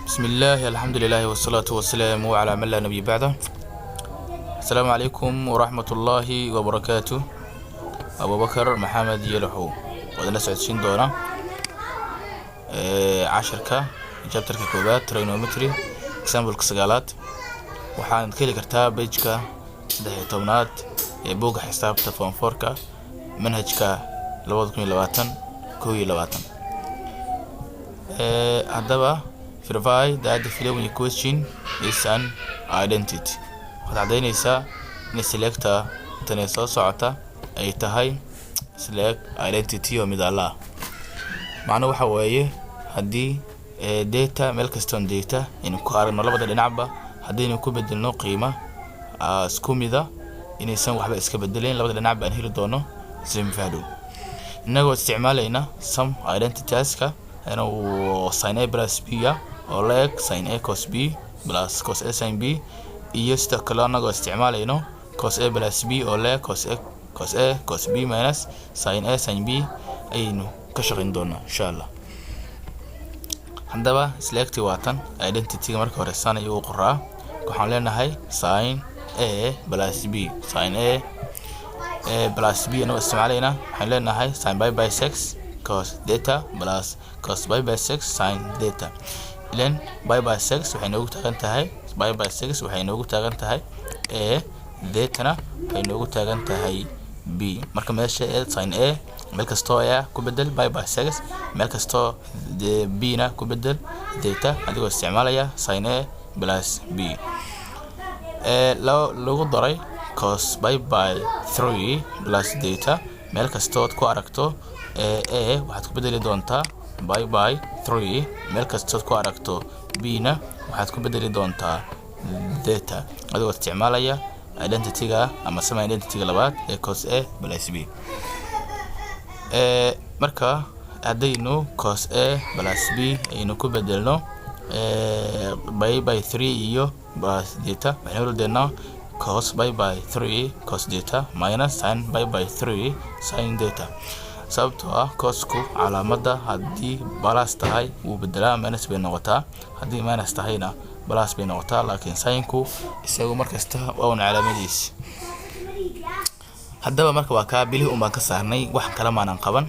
بسم الله، الحمد لله، والصلاة والسلام على من لا نبي بعده. السلام عليكم ورحمة الله وبركاته. أبو بكر محمد يلحو wadana socodsiin doona casharka chapterka koowaad, trigonometry, exampleka sagaalaad. Waxaad ka heli kartaa pageka 13aad ee buugga xisaabta form fourka, manhajka 2020-21. Haddaba, verify that the following equation is an identity. Waxaad caddaynaysaa in isle'egta tan ee soo socota ay tahay isle'eg identity oo mid alla ah. Macnuhu waxa weeye, haddii theta, meel kastoon theta aynu ku aragno, labada dhinacba haddaynu ku bedelno qiima isku mida, inaysan waxba iska bedelayn, labada dhinacba aan heli doono same value. Innagoo isticmaalayna some identitieska, inuu sin a plus b ah oo la eg sin a cos b plus cos a sin b, iyo sidoo kale annagoo isticmaalayno cos a plus b oo la eg cos a cos b minus sin a sin b, ayaynu ka shaqayn doonaa insha Allah. Haddaba, isle'egtii waa tan. Identityga marka hore san ayuu u qoraa. Waxaan leenahay sin a plus b, sin a plus b anagoo isticmaalayna, waxaan leenahay sin pi by six cos theta plus cos pi by six sin theta. Ilan pi by six waxay noogu taagan tahay, pi by six waxay noogu taagan tahay a, thetana waxay noogu taagan tahay b. Marka meesha e sin a meel kastoo a ku bedel pi by six, meel kastoo b na ku bedel theta, adigoo isticmaalaya sin a plus b. Lagu daray cos pi by three plus theta, meel kastood ku aragto a waxaad ku bedeli doontaa pi by three, meel kastood ku aragto b na waxaad ku bedeli doontaa theta, adigoo isticmaalaya identity-ga ama sama identity-ga labaad ee cos a plus b. Marka haddaynu cos a plus b aynu ku bedelno pi by three iyo plus theta, waxaynu heli doonaa cos pi by three cos theta minus sin pi by three sin theta, sababtoo ah cosku calaamadda haddii plus tahay wuu bedelaa, minus bay noqotaa, haddii minus tahayna plus bay noqotaa, laakiin sinku isagu markasta waa un calaamadiisi. Haddaba marka waa kaa bilihii un baan ka saarnay, wax kale maanan qaban.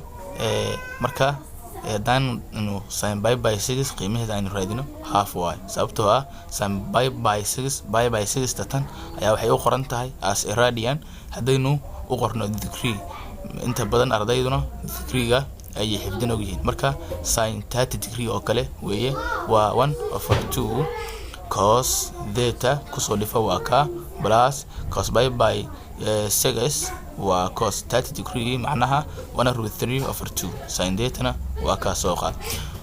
Marka haddaan inu sin pi by six qiimaheeda aynu raadino, half y, sababtoo ah sin pi by six, pi by six tatan ayaa waxay u qoran tahay as a radian. Haddaynu u qorno degree, inta badan ardayduna degreega ayay xifdin og yihiin, marka sin 30 degree oo kale weeye, waa one over two cos theta kusoo dhifa, waa ka plus cos pi by six waa cos 30 degree, macnaha one root three over two, sin thetana waa kaa soo qaad,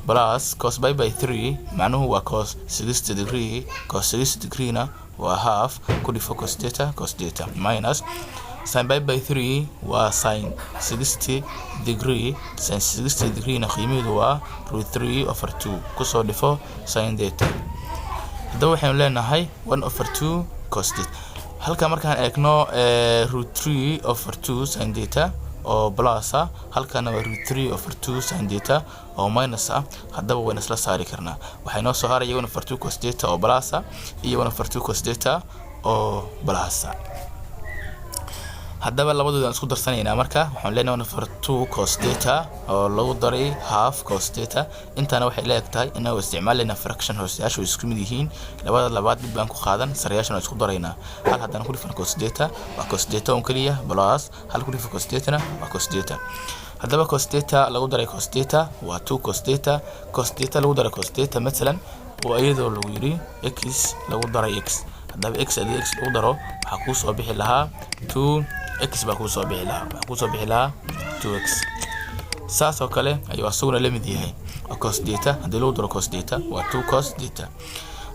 plus cos pi by three, macnuhu waa cos 60 degree, cos 60 degree na waa half, ku dhifo cos theta cos theta, minus sin pi by three waa sin 60 degree, sin 60 degree na qiimaheedu waa root three over two, kusoo dhifo sin theta. Haddaba waxaynu leenahay one over two cos theta. Halka markaan eegno, root three over two sin theta oo plus ah, halkana waa root three over two sin theta oo minus ah. Haddaba wayna isla saari karnaa. Waxay noo soo haraya one over two cos theta oo plus ah iyo one over two cos theta oo plus ah. Haddaba labadooda aan isku darsanaynaa. Marka waxaan leenahay one over two cos theta oo lagu daray half cos theta. Intaana waxay la eg tahay, inagoo isticmaalayna fraction, hooseyaashu way isku mid yihiin, labada labaad mid baan ku qaadan, sarayaashana waa isku daraynaa. Hal haddaan ku dhifan cos theta waa cos theta un keliya, plus hal ku dhifan cos thetana waa cos theta. Haddaba cos theta lagu daray cos theta waa two cos theta. Cos theta lagu daray cos theta, mathalan waa iyadoo lagu yidhi x lagu daray x. Haddaba x haddii x lagu daro, waxaa kuu soo bixi lahaa two x baa kuu soo bixi lahaa, waxaa kuu soo bixi lahaa two x. Saas oo kale ayuu asaguna la mid yahay, waa cos theta haddii lagu daro cos theta waa two cos theta.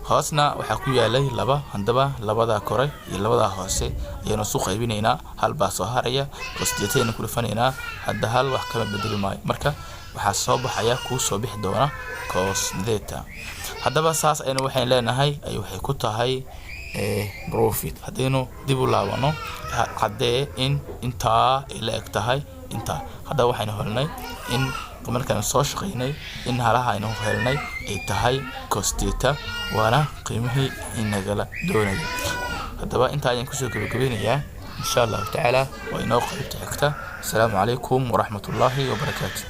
Hoosna waxaa ku yaalay laba. Haddaba labadaa kore iyo labadaa hoose ayaanu isu qaybinaynaa, hal baa soo haraya, cos theta ayanu ku dhifanaynaa. Hadda hal wax kama bedeli maayo. Marka waxaa soo baxaya, kuu soo bixi doona cos theta. Haddaba saas aynu waxayn leenahay ay waxay ku tahay proved. Haddaynu dib u laabano, caddee in intaa ay la eg tahay intaa. Haddaba waxaynu helnay in Markaan soo shaqeynay in halaha aynu helnay ay tahay cos theta, waana qiimihii inagala doonayay. Haddaba intaa ayaan kusoo gabagabeynayaa. Insha Allahu tacaala waa inoo qaybta xigta. Asalaamu calaykum waraxmatullaahi wabarakaatu.